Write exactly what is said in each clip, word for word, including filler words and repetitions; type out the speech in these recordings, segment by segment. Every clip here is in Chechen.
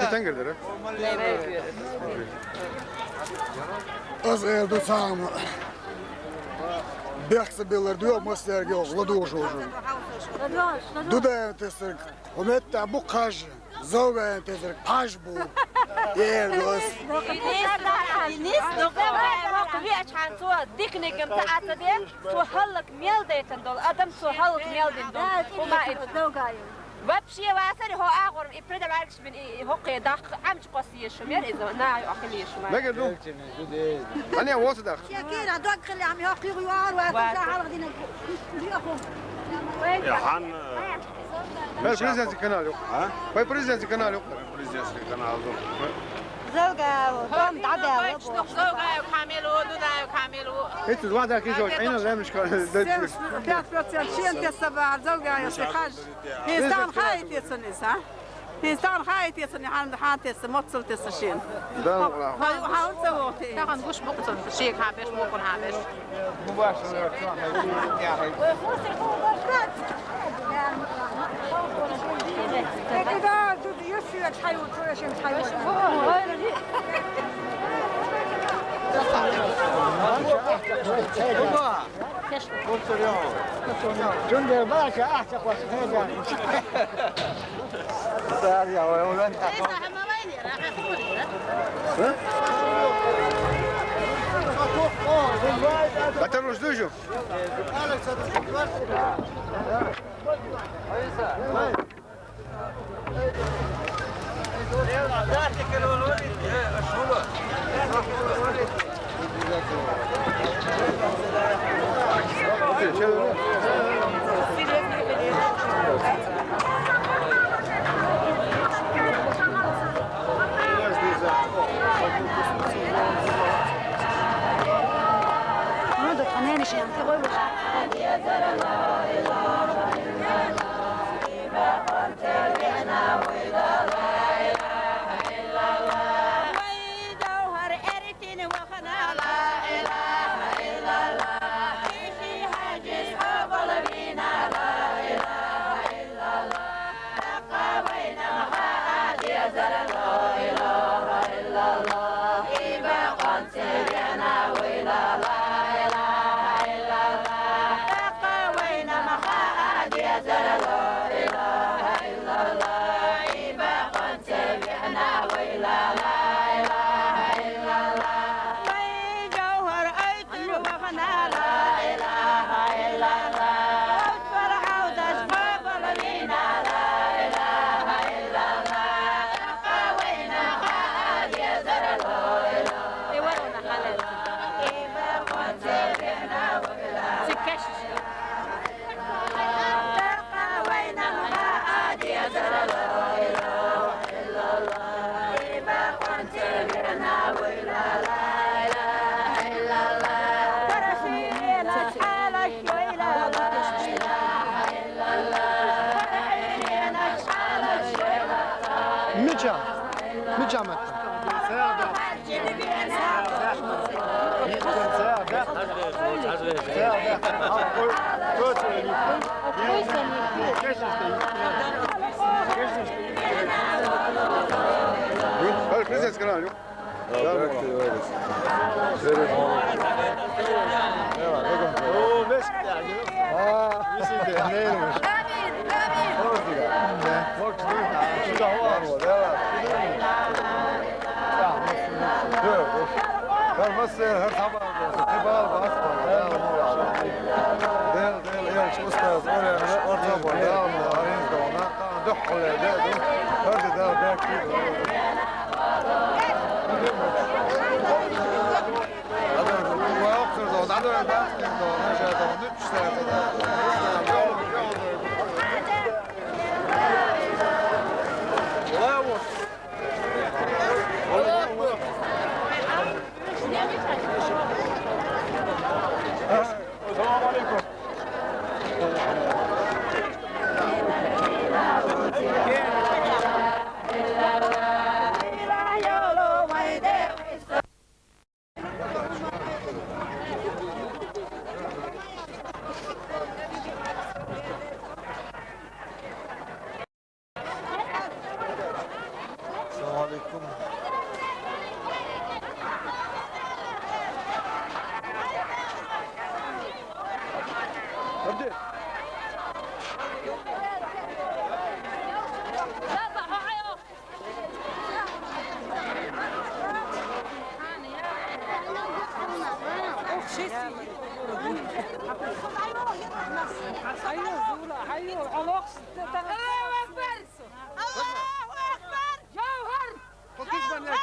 Sen girdi. Аз эр ду цхьа хӀума. Бехк ца белар доьгӀу массаьрга йоху, ладугӀуш вожу. ЛадугӀуш, ладугӀуш. Дудаев тесарг, хӀу метта бу кхаж, Зовгаев тесарг пхьаж бу. Эр ду ас. Денис, Денис, Зовгаев воккха веачхьана цо диканиг ца Ӏа ца де, цо хӀаллак мел дайтан долу адам, цо хӀаллак мел дина долу. ХӀума и Зовгаев. Вообще, вацара хьо агӀор и предаваргаш бина и хӀокхе дахка Ӏамча кхосса езаш шу мера иза, наха йоӀ хила езаш шу мара. Мегар ду? Ане, воцу дахка. Шекера, дог хила, ам хӀокхе югӀу югӀур вац, ша хьалха дина. Я хан. Вай президентский канал юкъа. А? Вай президентский канал юкъа. Президентский канал ду. Зовгаев, дом дӀадаьлла. Зовгаев Камил ву, Дудаев Камил ву. ХӀинца вада кижо, айна лемешка. Семьдесят пять процент шен тесса бахьара Зовгаев ши хаж. ХӀинца тахана хаийта цунна иза, а? ХӀинца тахана хаийта цунна, хьан, хьан тесса, моццал тесса шена. Да, хьан, хьан ца воху? Тахана гуш бу-кх цунна, шега хьан беш, вукхунна хьан беш. Цундела баьчча ахча кхосса хеза. Батаруш дуй шу? Мича? Мича меттан? Президент канал. Hadi. Allahu Ekber! Allahu Ekber! Jawher! Fakir bana.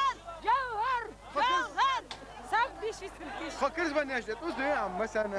Jawher! Jawher! Sab dişi sirkiş. Fakir bana işte. Tuz diyor ama sen.